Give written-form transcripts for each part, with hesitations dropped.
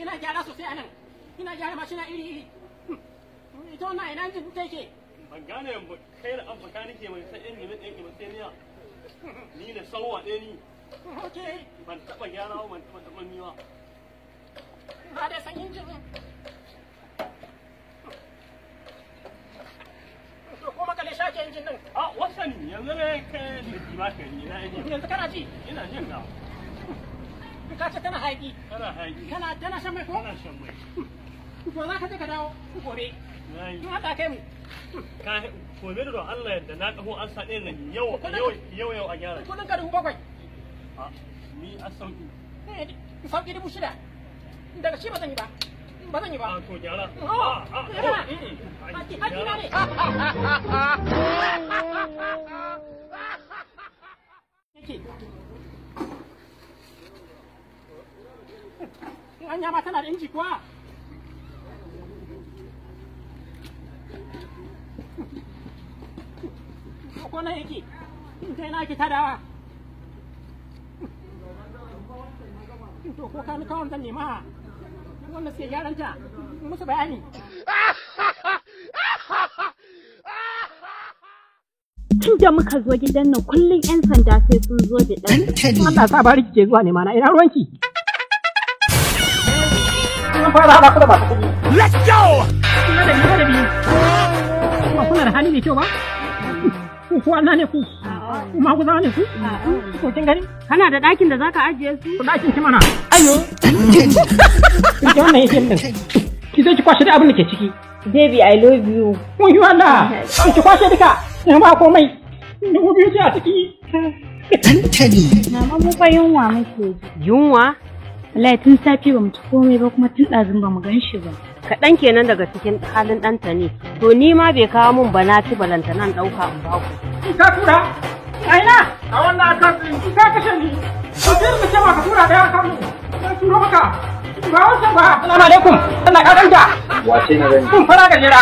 Ina gyara sosai anan. Ina gyara mashina iri iri. Ita wannan ina injin ta yake? Ban gane kai da an baka nake mai san injin ɗin ba sai niya. Ni da sauwa ɗaya ni. Okay. Ban taɓa gyara ba, ban taɓa taɓa ni ba. Ba dai san injin. To ko makale shake injin din. A wasan yanzu ne kai da ba ka ni na injin. Yanzu kana ji? Ina jin ka. Ka ce tana haiki. Tana haiki. Tana tana shan mai ko? Tana shan mai. To za ka je ka dawo gobe. In Allah kai mu. Ka gobe da Allah yadda na kaho an sa ɗaya nan yau yau yau yau a gyara. Kudin ka 7,000. A ni a sauki. Sauki 6,000. Daga shi ba zan yi ba. Ba zan yi ba. A to gyara. A hakki na ne. Anya ma tana da inji kuwa? Ko nan yake? Ta ina ake tadawa? To ko ka kawon zan nema wanda suke gyaran ta musu bayani. Tun da muka zo gidan nan kullum 'yan sanda sai sun zo da ɗan. Allah sa bari kike zuwa nema na ina ruwanki? Kun fara haɗa ku da masu kuɗi. Let's go! Kuna da biyu da biyu. Ba kuna da hali mai kyau ba? Ku ko Allah ne ku? Ku ma guzawa ne ku? Ko kin gani? Kana da ɗakin da zaka ajiye su? Ku ɗakin ki mana. Ayo. Ki wannan yake din. Ki zo ki kwashe duk abin da ke ciki. Baby I love you. Kun yi Allah. Ki kwashe duka. In ba komai. 2,000 ce a ciki. Tantali. Mama mu fa yunwa muke ji. Yunwa? Wallahi tun safe ba mu ci komai ba kuma tun ɗazun ba mu gan shi ba. Kaɗan kenan daga cikin halin ɗanta ne. To ni ma bai kawo mun ba na ci balanta nan ɗauka in ba ku. Ka tura? A ina? A wannan akan ka kashe ni. Ka tura da cewa ka tura ɗaya kan mu. Na turo maka. Ba wancan ba. Assalamu alaikum. Allah ka ganta. Wace na gani? Kun fara gajera.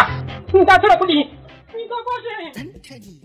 Kun ta tura kuɗi. Kun ta kwashe. Tantali.